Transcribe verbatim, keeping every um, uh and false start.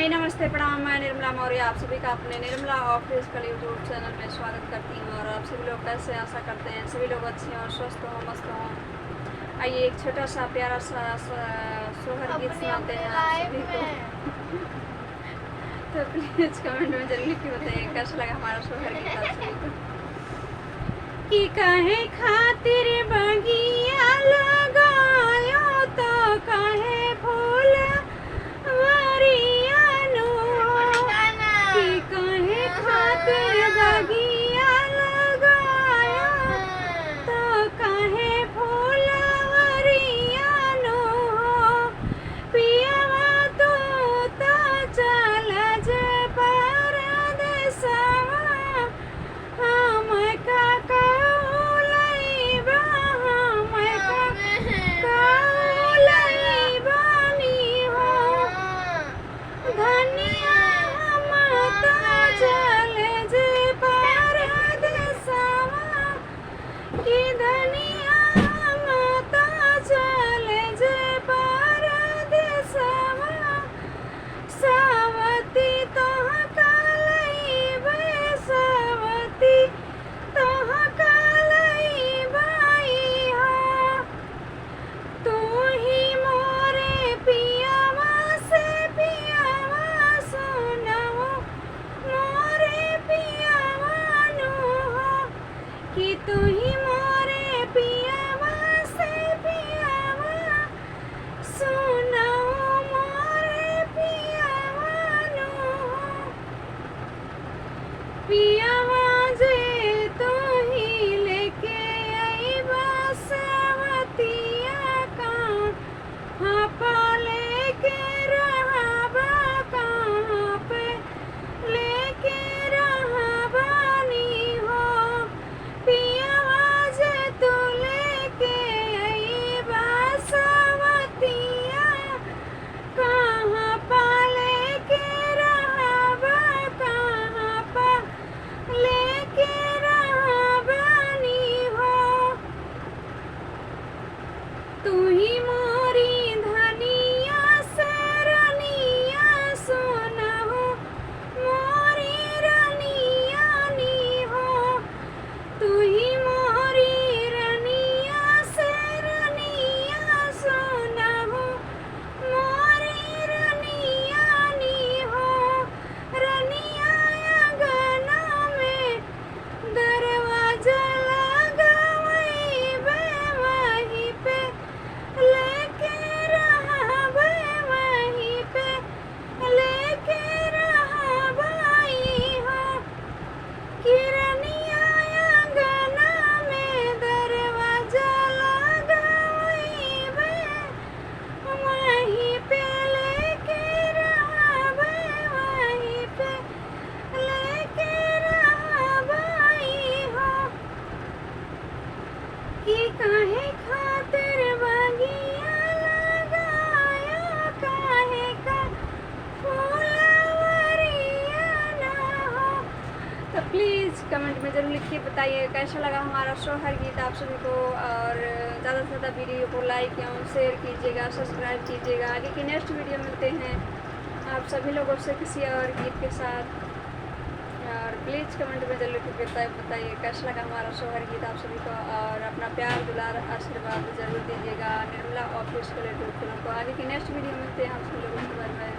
हाय, नमस्ते, प्रणाम, मैं निर्मला मौर्य, आप सभी का अपने निर्मला ऑफिशियल YouTube चैनल में स्वागत करती हूँ। और आप सभी लोग कैसे हैं? आशा करते हैं सभी लोग अच्छे हों, स्वस्थ हों, मस्त हों। आइए, एक छोटा सा प्यारा सा स-, सोहर गीत अपनी, सुनाते अपनी हैं आप सभी लाइफ को। में। तो प्लीज कमेंट में जरूर लिख के बताइए कैसा लगा हमारा सोहर गीत आप सभी को। कि काहे खातिर बगिया लगायो तो काहे फूल वरियानु हो। कि काहे खातिर बगिया लगायो तो काहे फूल वरियानु हो। पियवा तू तो चल जे परदेसवा, हमका कहू लइबा, हमका कहू लइबा नी हो। धनिया हम तो चल जे परदेसवा, कि धनिया हम तो चल जे परदेसवा। सवती तोहका लइबे, सवती तोहका लइबे हो। तू ही मोरे पियवा से पियवा सुनहु, मोरे पियवा नु हो। कि तू ही मोरे पियवा से पियवा सुनहु, मोरे पियवा नु हो। पियवा जे तू ही लेके अइबा सवतिया, कहाँ पे लेके रहबा, कहाँ पे लेके रहबा नी हो। पियवा जे तू लेके अइबा सवतिया, कहाँ पे लेके रहबा, कहाँ पे लेके रहबा नी हो। तू ही मोरी धनिया से रनिया सुनहु, मोरी रनिया नी हो। तू ही मोरी रनिया से रनिया सुनहु, मोरी रनिया नी हो। रनिया अंगना में दरवाजा लगावइबे, वहीं पे लेके रहबे, वहीं पे लेके रहबे हो। कि रनिया अंगना में दरवाजा लगावइबे, वहीं पे लेके रहबे, वहीं पे लेके रहबे हो। कि काहे खातिर बगिया लगायो, काहे का फुलवरिया ना हो। तो प्लीज कमेंट में जरूर लिख के बताइए कैसा लगा हमारा सोहर गीत आप सभी को, और ज़्यादा से ज़्यादा वीडियो को लाइक एवं शेयर कीजिएगा, सब्सक्राइब कीजिएगा। आगे की नेक्स्ट वीडियो मिलते हैं आप सभी लोगों से किसी और गीत के साथ। और प्लीज कमेंट में जरूर लिख के बताइए, बताइए कैसा लगा हमारा सोहर गीत आप सभी को, और अपना प्यार, दुलार, आशीर्वाद जरूर दीजिएगा निर्मला ऑफिशियल YouTube चैनल को। आगे की नेक्स्ट वीडियो मिलते हैं आप सभी लोगों को। Bye bye.